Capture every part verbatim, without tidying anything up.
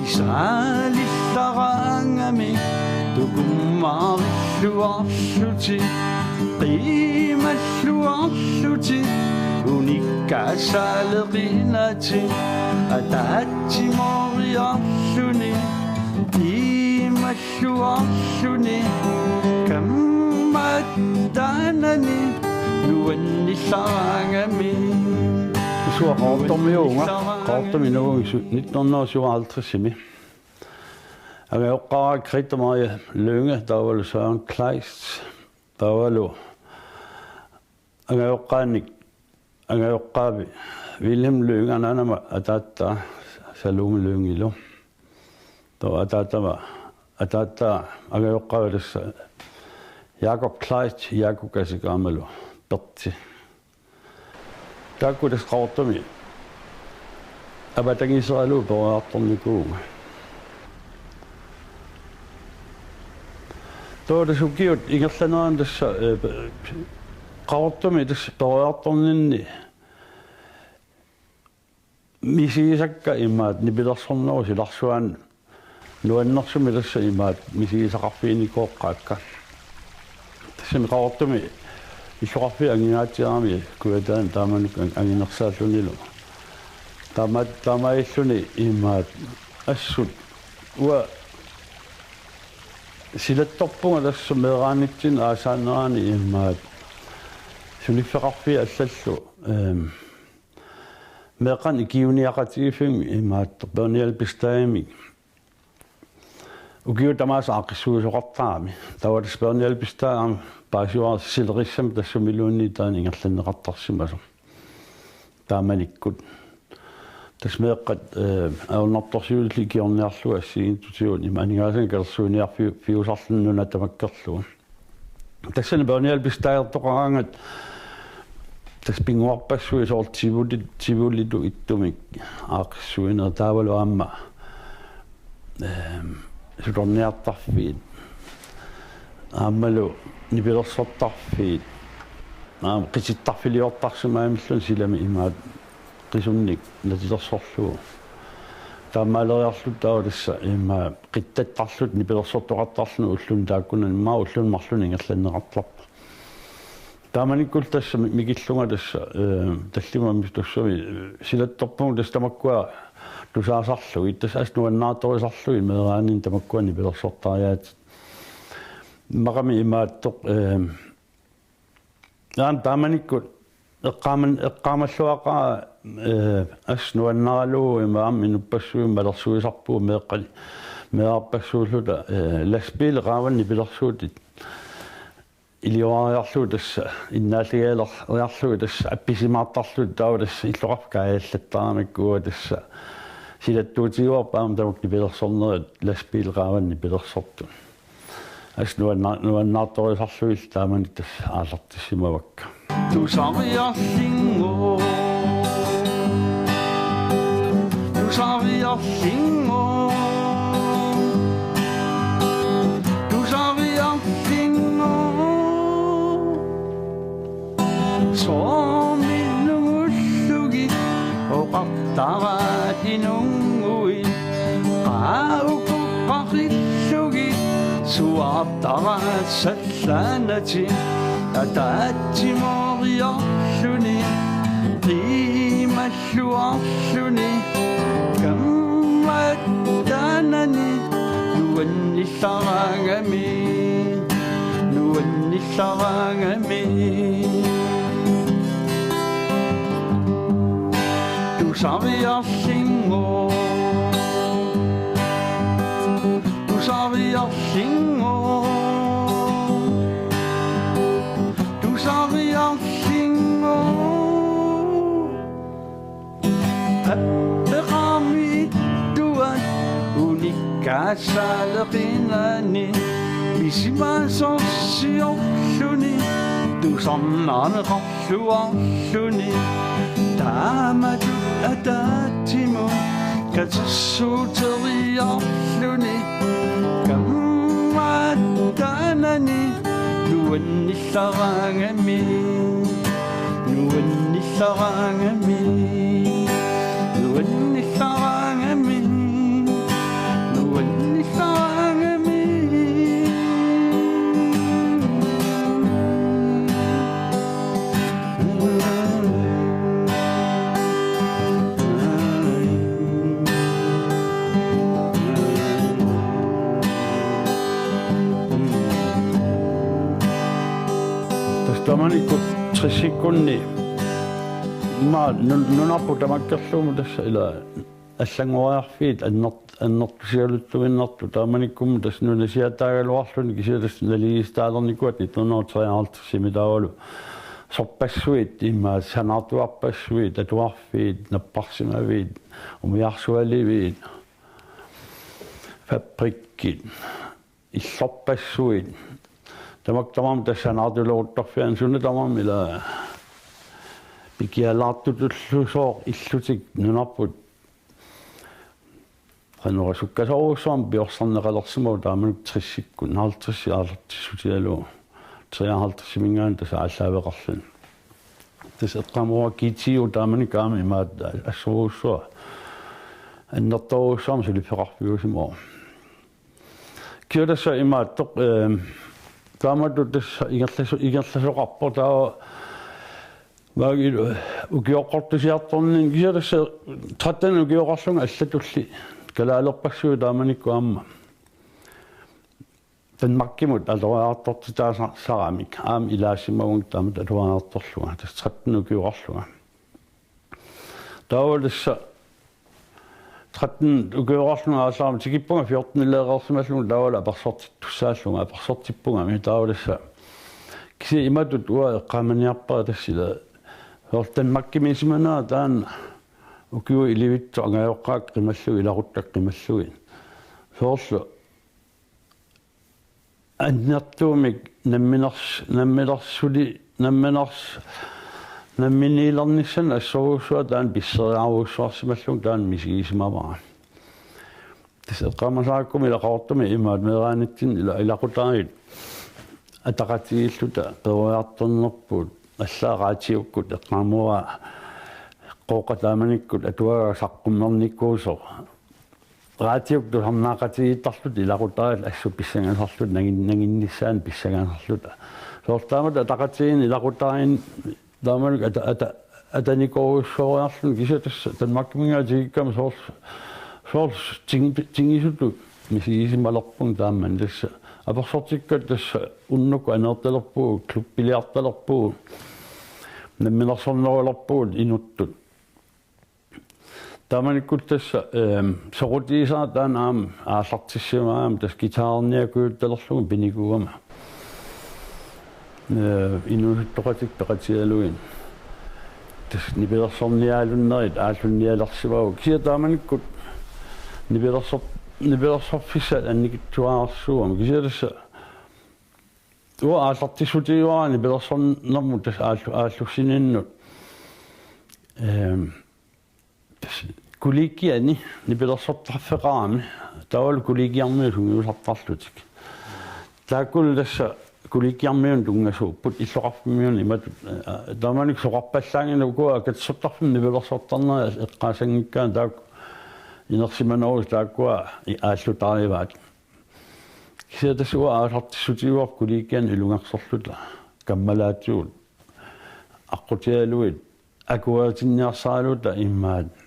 Saalillaraangami tukummarilluarlutik, qiimalluarlutik, unikkaasaaleqinatik, ataatsimooriarluni, qiimalluarluni, kammaat taanani, nuannillaraangami. Suaqartormiuunga, qartormi nuungisu, nitten hundrede syvoghalvtreds-imi. Angajoqqaara Grete Marie Lynge, taavalu Søren Kleist, taavalu angajoqqaannik, angajoqqaavi Vilhelm Lynge anaanama ataattaa Salome Lyngilu. Taava ataatama, ataattaa angajoqqaavi tassa Jakob Kleist, Jakob Kasikamalu Perti. Taakku tassa Qaqortumi avatangiiseralugu peroriartornikuuvunga. Taava tassa ukiut ingerlaneranni tassa, eh, Qaqortumi tassa peroriartorninni misigisakka imaattoq nipilersornerup silarsuani nuannersumik tassa imaattoq misigisaqarfiginikooqqaakka. Tassami Qaqortumi illoqarfiit angingaatsiarami Kujataani taamanikkut ang-, anginersaallunilu. Taama-, taamaalilluni imaattoq assut uanga silattorpunga tassa meeraanitsinni aasaanerani imaattoq suliffeqarfiit allallu, ehm, meeqqanik ikiuiniaqatigiiffimmi imaattoq børnehjælpestadimik ukiut tamaasa aaqqissuisoqartarami. Taava tassa børnehjælpestad aamma paasivara silerissamik tassa sumiluunniit taanna ingerlanneqartarsimasoq. Taamanikkut tassa meeqqat, eh, ajornartorsiutillit ikiorniarlugit assigiinngitsutigut ima aningaasanik katersuiniarfiu-, -fiusarluni nuna tamakkerlugu. Tassani børnehjælpestadertoqaraangat tassa pinnguarpassuit soorlu tivoli-, tivolitut ittumik aaqqissuinerit taavalu aamma, ehm, sutorniartarfiit aammalu nipilersortarfiit aamma qitittarfiliortarsimamilluunniit silami imaattoq qisunnik natilersorlugu. Taamaaleriarluta taava tassa imaattoq qittattarluta nipilersortoqartarluni ulluni taakkunani aamma ulluni marlunni ingerlanneqartarpoq. Taamanikkullu tassa mi-, mikillunga tassa, eh, tallimat tassami, eh, silattorpunga tassa tamakkua tusaasarlugit, tassa assut nuannaartorisarlugit meeraaninni tamakkua nipilersortariaatsit. Immaqami imaattoq, eh, aamma taamanikkut eqqaaman-, eqqaamalluaqaaq, eh, assut nuannaralugu ima aamma inuppassuit malersuisarpugut meeqqali-, meerarpassuulluta, eh, lastbiili qaavani nipilersuutit iliorariarlugit tassa innaallagialeriarlugit tassa appisimaartarluta taava tassa illoqarfik kaajallattaramikku uanga tassa silattuutigaarput aamma tamakku nipilersornerit lastbiili qaavani nipilersortut. Assut nuanna-, nuannaartorisarlugillu taamani tassa aallartissimavakka. Tusariarlunga. Tusariarlunga. Tusariarlunga. Soormi nungullugit oqartaraat inunnguit, qaa ukoqqarillugit suaartaraat sallaannatik, ataatsimooriarluni, qiimalluarluni, kammaat taanani, nuannillaraangami, nuannillaraangami. Tusariarlunga. Tusariarlunga. Tusariarlunga. Appeqarmi ittuat unikkaasaaleqinani, pisimaasorsiorluni, tusarnaaneqarluarluni, taamatut ataatsimut katersuuteriarluni, kammaat taanani, nuannillaraangami, nuannillaraangami, nuannillaraangami. Maanikkut tressikkunni ima nun-, nunarput tamakkerlugu tassa ila allanngoriarfiit annert-, annertusialuttuinnartut taamanikkummi tassa nunasiaataagaluarluni kisianni tassa naligiissitaalernikuugatta nitten hundrede og treoghalvtredsimi taavalu sorpassuit ima sanaartugarpassuit atuarfiit napparsimaviit umiarsualiviit fabrikkit illorpassuit tamakku tamaasa tassa sanaartuleruttorfianni suna tamaasa ila pikialaartutullusooq illutik nunarput qanoq sukkasoorujussuarmik piorsarneqalersimavoq taamanikkut tressikkunni halvtredsit aallartissutigalugu treoghalvtredsiminngaanniit tassa aallaaveqarluni. Tassa eqqaamuara G T O taamanikkut aamma imaattoq assorujussuaq annertoorujussuarmik suliffeqarfiusimavoq. Kisianni tassa imaattoq, ehm, taamatut tassa ingerlaso-, ingerlasoqarpoq taava maanna ukioqqortusiartorninni kisianni tassa tretten ukioqarlunga allatulli kalaalerpassuit taamanikkut aamma Danmarkimut aloriartortitaasaramik aamma ilaasimavunga taamatut aloriartorlunga tassa tretten ukioqarlunga. Taava tassa tretten ukioqarlunga aallarama tikippunga fjortenileereersimallugu taavalu apersortittussaallunga apersortippungami taava tassa kisianni imatut uanga eqqaamaniarpara tassa ila soorlu Danmarkimiissimanera taanna ukiut ellevit angajoqqaat qimallugit ilaquttat qimallugit soorlu annertuumik namminers-, namminersuli-, namminers-, namminiilernissannik assorujussuaq taanna pisseriarujussuarsimallugu taanna misigisimavara. Tassa eqqaamasarakkumi ilaqartumi imaattoq meeraanitsinni ila-, ilaqutariit ataqatigiilluta peroriartornerput allaat raatiukkut eqqaamuara Qooqa taamanikkut atuagaq saqqummernikuusoq. Raatiukkut tusarnaaqatigiittarluta ilaqutariit assut pissangasarluta nangin-, nanginnissaannik pissangasarluta. Soorlu taamatut ataqatigiinneq ilaqutariinni taamanikkut ata-, ata-, atanikoorujussuariarluni kisianni tassa Danmarkiminngaanniit tikikkama soorlu, soorlu ting-, tingisutut misigisimalerpunga taamani tassa. Apersortikkatta tassa unnukkut aneertalerpugut, klubbiliartalerpugut, namminersornerulerpugut inuttut. Taamanikkut tassa, ehm, soqutigisara taanna aamma aallartissimavarput tassa guitarerniakkujuttalerlugu pinikuugama. Eh, inuusuttoqatikka peqatigalugit. Tassa nipilersorniaalunnerit aallunnialersimavagut. Kisianni taamanikkut nipilersor-, nipilersorfissat annikitsuararsuugami. Kisianni tassa uanga aallartissutigaara nipilersornermut tassa aallu-, aallussininnut. Ehm, tassa kollegiani nipilersortarfeqarami, taavalu kollegiarmiut sungiusartarlutik. Taakkulu tassa kollegiarmiunut tunngasuupput illoqarfimmiunut imatut, eh, taamanikkut soqarpallaanngilaq ukua katersortarfimmi nipilersortarnerit eqqaasanngikkaanni taakku inersimanerusut taakkua i-, aallutarivaat. Kisianni tassa uanga aallartissutigaarput kollegiani ilungersorluta kammalaatigut aqqutigalugit akueritinniarsaraluta imaattoq.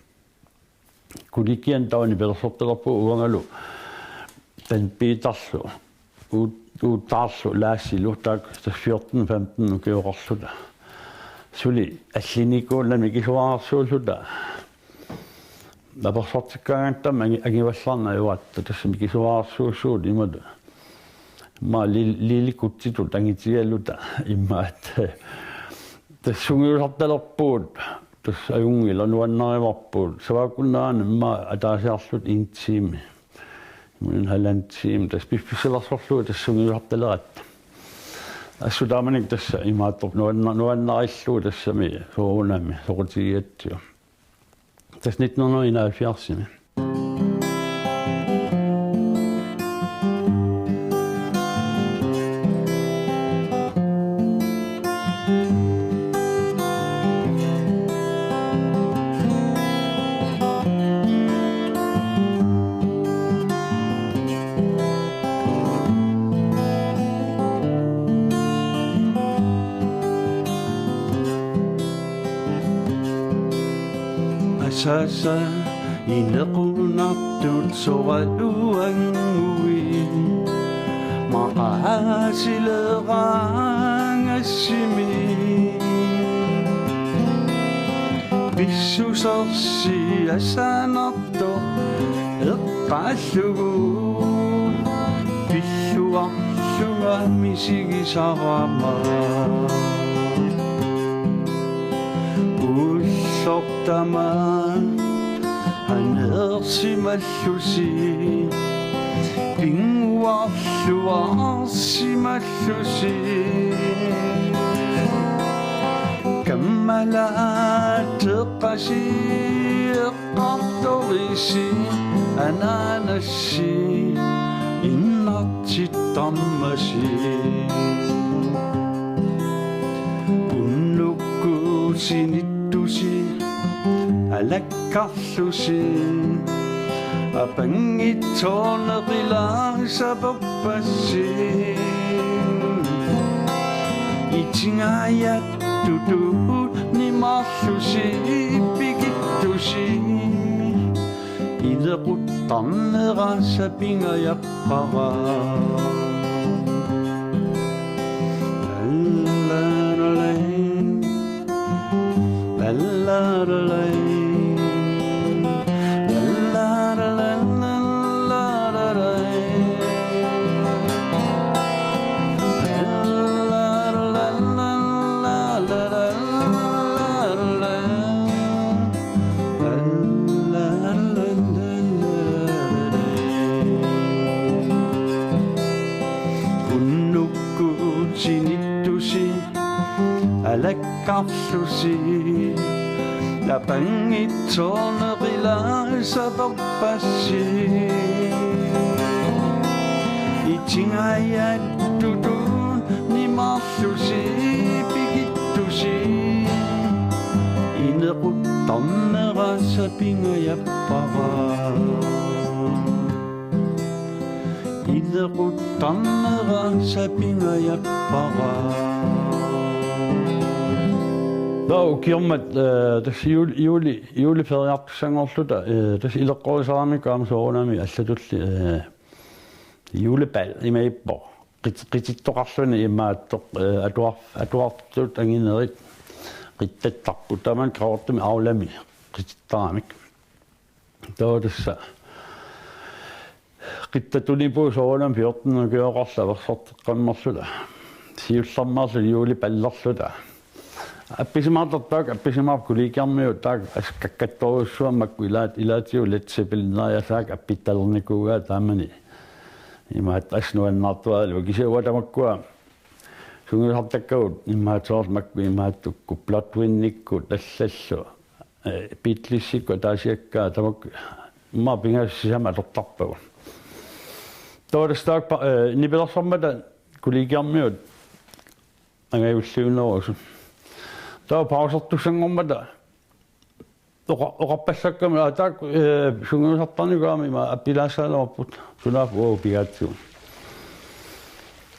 Kollegiani taava nipilersortalerpugut uangalu Dan Peterlu, Uut-, Uuttaarlu, Laasilu, taakku tassa fjorten femten ukioqarluta. Suli allinikuunnginnami mikisuararsuulluta. Apersortikkaangatta aamma angi-, angivallaarneq ajoratta tassa mikisuararsuusugut imatut. Aamma li-, lilikutsitut angitigaluta imaattoq. Tassa sungiusartalerpugut, tassa ajunngilaq nuannarivarput. Savakkunnaani aamma ataasiarluta en time. Imaluunniit halvanden time, tassa piffissalersorlugu tassa sungiusartaleratta. Assut taamanikkut tassa imaattoq nuanna-, nuannarillugu tassami soorunami soqutigigatsigu. Tassa nitten hundrede og enoghalvfjerdsimi. Asasa inequnartut soraluannguit maqaasileeraanga Simi pissusersi asanartoq eqqaallugu pilluarlunga misigisarama. Ullortama aneersimallusi, pinnguarluarsimallusi. Kammalaateqqasi eqqartorisi anaanassi innartittarmasi. Unnukkut sinittusi alakkarlusi, apanngitsoorneq ilaasaporpassi. Itingaajattutut nimaarlusi pikittusi, inequttarnera sapingajappara. Unnukkut sinittusi alakkarlusi, apanngitsoorneq ilaasaporpassi. Itingaajattutut nimaarlusi pikittusi, inequttarnera sapingajappara. Inequttarnera sapingajappara. Taava ukiormat, eh, tassa juul-, juuli, juuli feriartussanngorluta, eh, tassa ileqqorisaramikkut aamma soorunami allatulli, eh, juulipal imaappoq. Qit-, qitittoqarluni imaattoq, eh, atuar-, atuartut anginerit qittattarput. Tamanna Qaqortumi aulami qitittaramik. Taava tassa qittatuniippugut soorunami fjorten ukioqarluta aversorteqqammerluta. Siullermeerluta juulipallerluta. Appisimaartartut taakku, appisimaarput kollegiarmiut taakku assut kakkattorujussuarmik makku ilaat, ilaatigut Led Zeppelin-eriasaat appittalernikuugaat taamani. Imaattoq assut nuannaartuaalluni kisianni uanga tamakkua sungiusartakkagut imaattoq soorlu makku imaattukkut Bloodwindikkut allallu. Eh, Beatlesikkut ataasiakkaat tamakku immaqa pingasut sisamat atortarpagut. Taava tassa taakku pa-, eh, nipilersormata kollegiarmiut angajulliunerusut. Taava pausertussanngormata oqa-, oqarpallakkami, aa, taakku, eh, sungiusartarnikuugami ima appilaassaalereerput. Sunaaffa uagut pigaatsigut.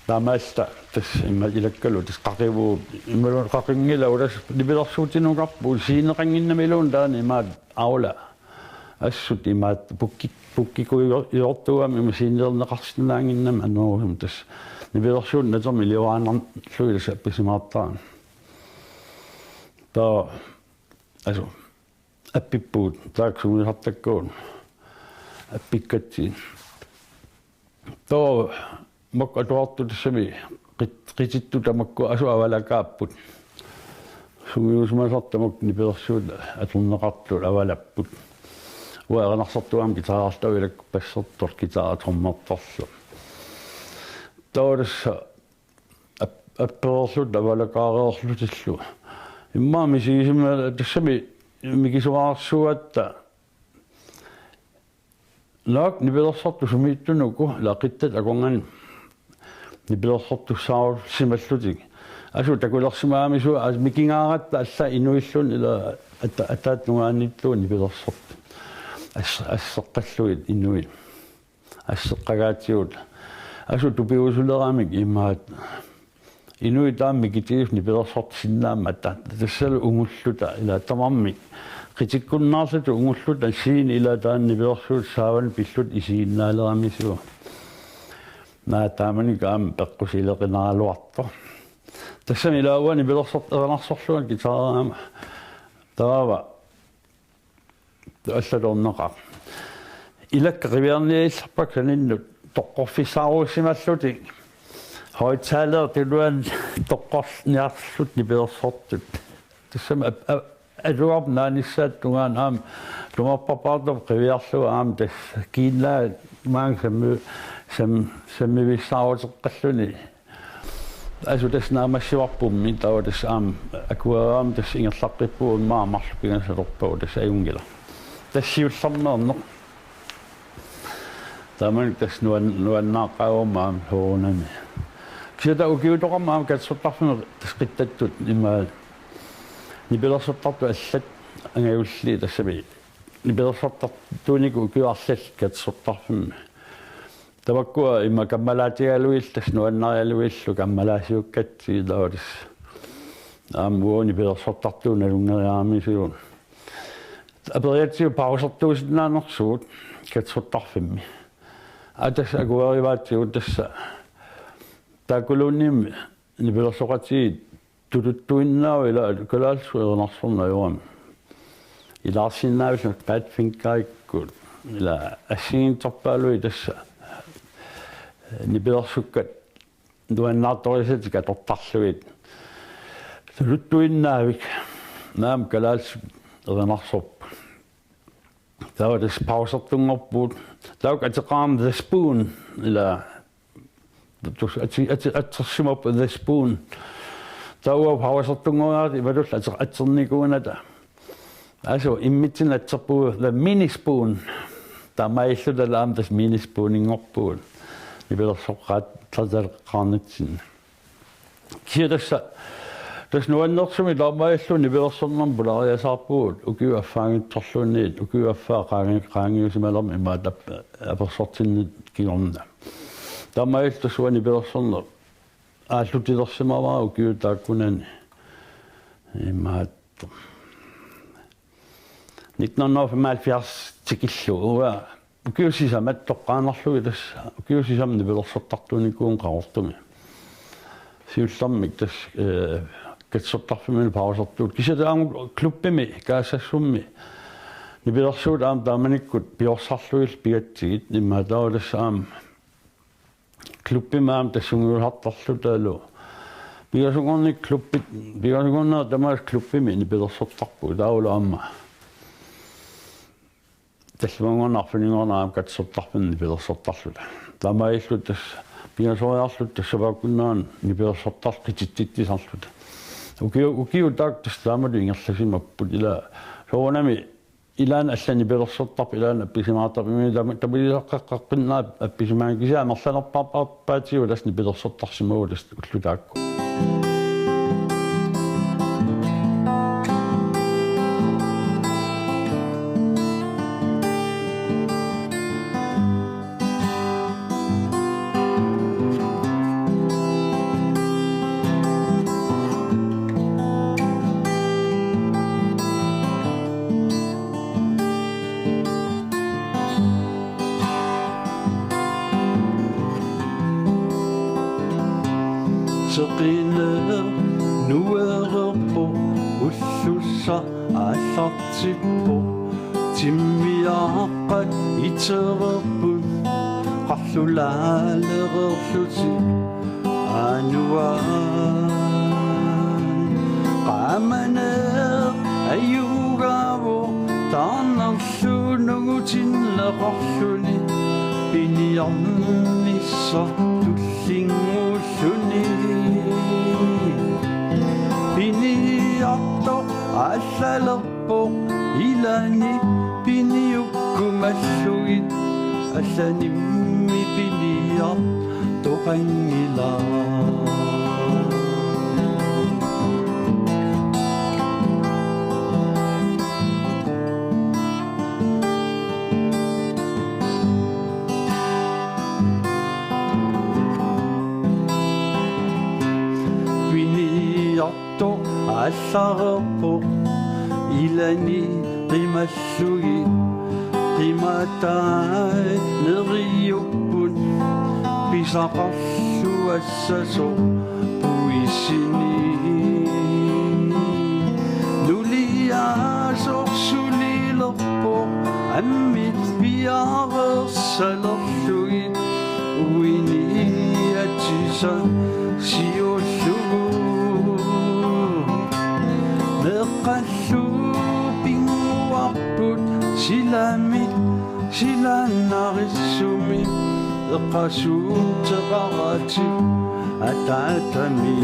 Taamaalilluta tassa ima ilakkalu tassa qaqivugut. Imaluunniit qaqinngilaq tassa nipilersuutinukarpugut sceneqannginnamiluunniit taanna imaattoq aula. Assut imaattoq pukki-, pukkikujortuugami ima sceneerneqarsinnaannginnami anorusumik tassa. Nipilersuutit natermik iliuaannarlugit tassa appisimaartarami. Taava, asu, appippugut, taakku sungiusartakkagut appikkatsigit. Taava makku atuartut tassami qit-, qitittut tamakku assut avalakaapput. Sungiusimasartut tamakku nipilersuutit atorneqartut avalapput. Uanga erinarsortuugami guitarertagut ilakku bassertoq, guitar trommertorlu. Taava tassa ap-, appereerluta avalakaareerlutillu. Immaqa misigisima tassami mikisuararsuugatta. Naak nipilersortut sumiittunuku ila qittat akornanni nipilersortussaarusimallutik. Assut takulersimagamisoq, assut mikigaangatta allaat inuilluunniit ila ata-, ataata tungaanniittugut nipilersortut. As-, asseqqallugit inuit. Asseqqagaatigut. Assut tupigusuleramik imaattoq. Inuit taama mikitigisut nipilersortisinnaammata. Tassalu ungulluta ila tamarmik. Qitikkunnaarluta ungulluta scene ila taanna nipilersuutit saavanut pilluta isiginnaaleramisoq. Naa taamanikkut aamma peqqusileqinaraluartoq. Tassami ilaa uani nipilersor-, erinarsorlunga guitarerama. Taava. Allatut orneqaaq. Ilakka qiviarniillarpakka saninnut toqqorfissaarussimallutik. Højttaleri tuluanni toqqorniarlutik nipilersortut. Tassami ap-, ap-, aluarp naanissaata tungaanut aamma tumarparpaartup qiviarlugu aamma tassa kiinnaat maanga sammi-, sam-, sammivissaaruteqqalluni. Asu tassa naammassivarpummi taava tassa aamma akuerami tassa ingerlaqqippugut immaqa marluk pingasut atorpagut tassa ajunngilaq. Tassa siullermeerneq. Taamani tassa nuan-, nuannaaqqaarama aamma soorunami. Kisianni ukiutoqarmat aamma katersortarfimmi tassa qittattut immaqa nipilersortartut allat angajulliit tassami nipilersortartuunikuupput ukiut arlallit katersortarfimmi. Tamakkua immaqa kammalaatigalugit tassa nuannarigalugillu kammalaasiukkatsigit taava tassa. Aamma uagut nipilersortartuut nalunngeriaramisigut. Aperigatsigu pausertuusinnaanersugut katersortarfimmi. Aa tassa akuerivaatigut tassa. Taakkuluunniimmi nipilersoqatigiit tututtuinnaavik ilaa kalaallisut erinarsorneq ajorami. Ilaarsinnaavillutik badfingerikkut ilaa assigiinngitsorpaalui tassa nipilersukkat nuannaartorisatik atortarlugit. Tututtuinnaavik naamik kalaallisut erinarsorput. Taava tassa pausertunngorpugut. Taava ateqarami The Spoon ilaa tus-, ati-, ati-, atersimapput The Spoon. Taava pausertunngoriarluta imatut ater-, aternikuunata. Asu immitsinnut atserpugut The Mini Spoon. Taamaalilluta aamma tassa Mini Spooninngorpugut. Nipilersoqqaartaleqqaarnitsinni. Kisianni tassa, tassa nuannersumik taamaalilluni nipilersornermut pulaariasaarpugut, ukiup affaanngitsorluunniit, ukiup affaa qaangi-, qaangiusimalermat imaattoq ap-, apersortinneq kingorna. Taamaalilluta tassa uani nipilersorneq aallutilersimavara ukiut taakkunani. Imaattoq. Nitten hundrede og femoghalvfjerds tikillugu uanga ukiut sisamat toqqaannarlugit tassa ukiut sisamat nipilersortartuunikuuvunga Qaqortumi. Siullermik tassa, eh, katersortarfimmi pausertuut. Kisianni aamma klubbimi Kaassassummi nipilersuut aamma taamanikkut piorsarlugillu pigatsigit immaqa taava tassa aamma klubbimi aamma tassungiusartarlutalu. Pingasunngornikkut klubbit, pingasunngorneq tamaasa klubbimi nipilersortarpugut taavalu aamma. Tallimanngorneq arfininngorneq aamma katersortarfimmi nipilersortarluta. Taamaalilluta tassa pingasoriarluta tassa sapaatip akunnerani nipilersortarluta qititsitsiarluta. Ukiu-, ukiut taakku tassa taamatut ingerlasimapput ilaa soorunami ilaanni allat nipilersortarput ilaanni appisimaartarput imaluunniit tama-, tamalisaqqaqqinnaaq appisimaarneq kisianni amerlanerpaarpaatigut tassa nipilersortarsimavugut tassa ullut taakku. Seqineq nuererpoq ullussaq aallartippoq. Timmiaqqat itererput qarlulaalereerlutik. Anuan qaamaneq ajugaavoq taarnerlu nungutinneqarluni piniarnissaq tullinnguulluni. Piniartoq aallalerpoq ilani piniukkumallugit allanimmi piniartoqanngilaq. Piniartoq aallareerpoq ilani qimallugit. Qimatai neriupput pisaqarluassasoq. Isini nuliaasoq sulilerpoq ammit piareersalerlugit uini atisaq siullugu. Meeqqallu pinnguarput silami silaannarissumi eqqasuuteqaratik ataatami.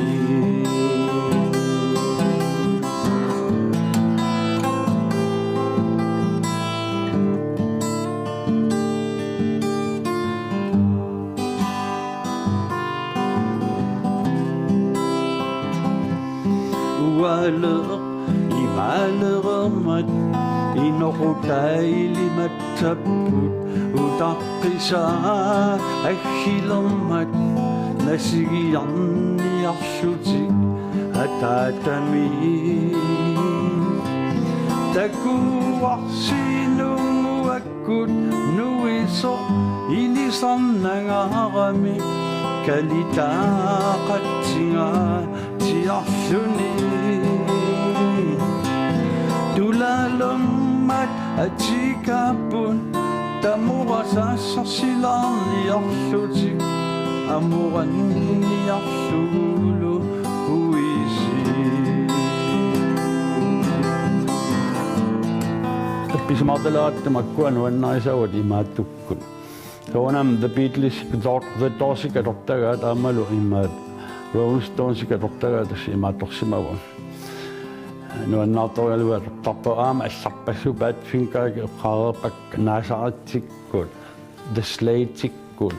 Ualeq imaalereermat inoqutaailimattapput utaqqisaa aggilermat nasigiarniarlutik ataatami. Takuarsinunnguakkut nuisoq ilisarnangaarami kalitaaqatsingaa tiarluni. Tulaalummat atikaapput tamorasaasarsilaarniarlutik amoranniarlugulu uisi. Appisimaartalaat tamakkua nuannarisaagut imaattukkut. Soorunami The Beatles, The Doors atortagaat aammalu imaat Rolling Stones atortagaat tassa imaattorsimavagut. Nuannaartorigalugu atortarpagut aamma allarpassuit Badfinger eqqaareerpakka, Nazaritsikkut, The Slatetsikkut.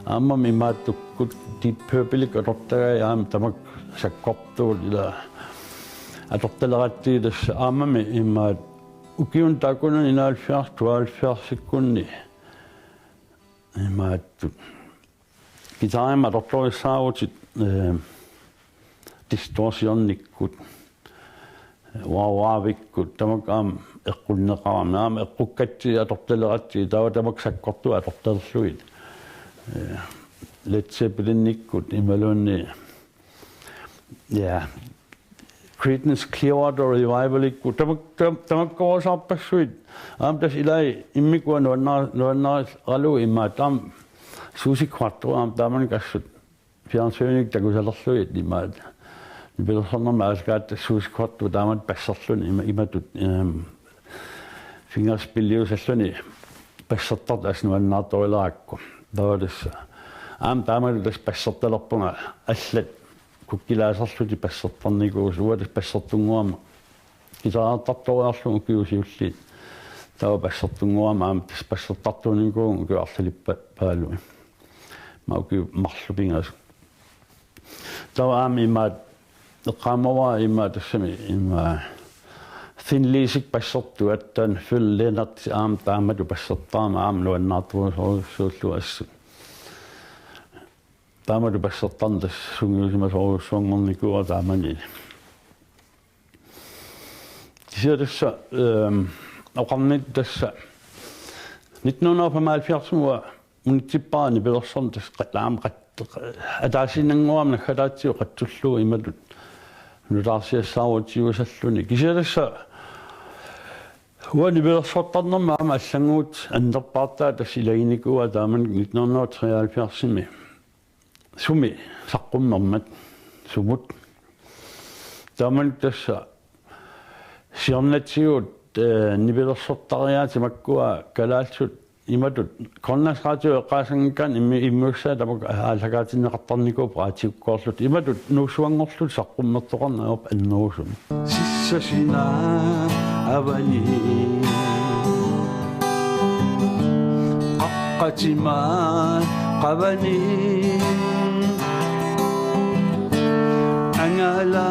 Aammami imaattukkut Deep Purple atortagai aamma tamakku sakkortuut ila atortaleratsigit tassa aammami imaat ukiuni taakkunani enoghalvfjerds tooghalvfjerdsikkunni imaattut. Guitarimik atortorissaarutit, eh, distortionikkut, wah-wahikkut, tamakku aamma eqqunneqarami, aamma eqqukkatsigit atortaleratsigit, taava tamakku sakkortuut atortalerlugit. Eh, Led Zeppelinikkut imaluunniit, ja, Creedence Clearwater Revivalikkut, tamak-, tam-, tamakkorusaarpassuit. Aamma tassa ilai immikkut nuanna-, nuannarisaralugu imaat aamma Suzi Quatro aamma taamani assut fjernsynikkut takusalerlugit imaat. Nipilersornermi aallakaatitassat Suzi Quatro taamatut basserluni ima-, imatut, ehm, fingerspilliusalluni bassertartoq assut nuannaartorilerakku. Taava tassa aamma taamatut tassa bassertalerpunga allat kukkilaasarlutik bassertarnikuusut, uanga tassa bassertunnguama guitarertartoriarlunga ukiut siulliit. Taava bassertunnguama aamma tassa bassertartuunikuuvunga ukiut arlalippaallutik. Aamma ukiut marluk pingasut. Taava aamma imaat eqqaamavara imaat tassami imaat Thin Lizzyt bassertuattaaq Phil Lynott aamma taamatut bassertarama aamma nuannaartorujussuullugu assut. Taamatut bassertarneq tassa sungiusimasorujussuanngornikuuara taamani. Kisianni tassa, ehm, oqarnittut tassa nitten hundrede og femoghalvfjerdsimi uanga unitsippara nipilersorneq tassa qat-, aamma qat-, ataasiinnannguamik naggataatsivoq qatsullugu imatut nutaarsiassaarutigisalluni. Kisianni tassa uanga nipilersortarnermi aamma allannguutit annerpaartaat tassa ilaginikuuaat taamani nitten hundrede og treoghalvfjerdsimi sumi saqqummermat sumut. Taamani tassa siornatigut, eh, nipilersortariaat tamakkua kalaallisut imatut Grønlands Radio eqqaasanngikkaanni immi-, immiussaa tamakku aallakaatinneqartarnikuupput raatiukkoorlutik imatut nuussuanngorlutik saqqummertoqarneq ajorput annerusumik. Sissasina avani. Qatima qavani. Angala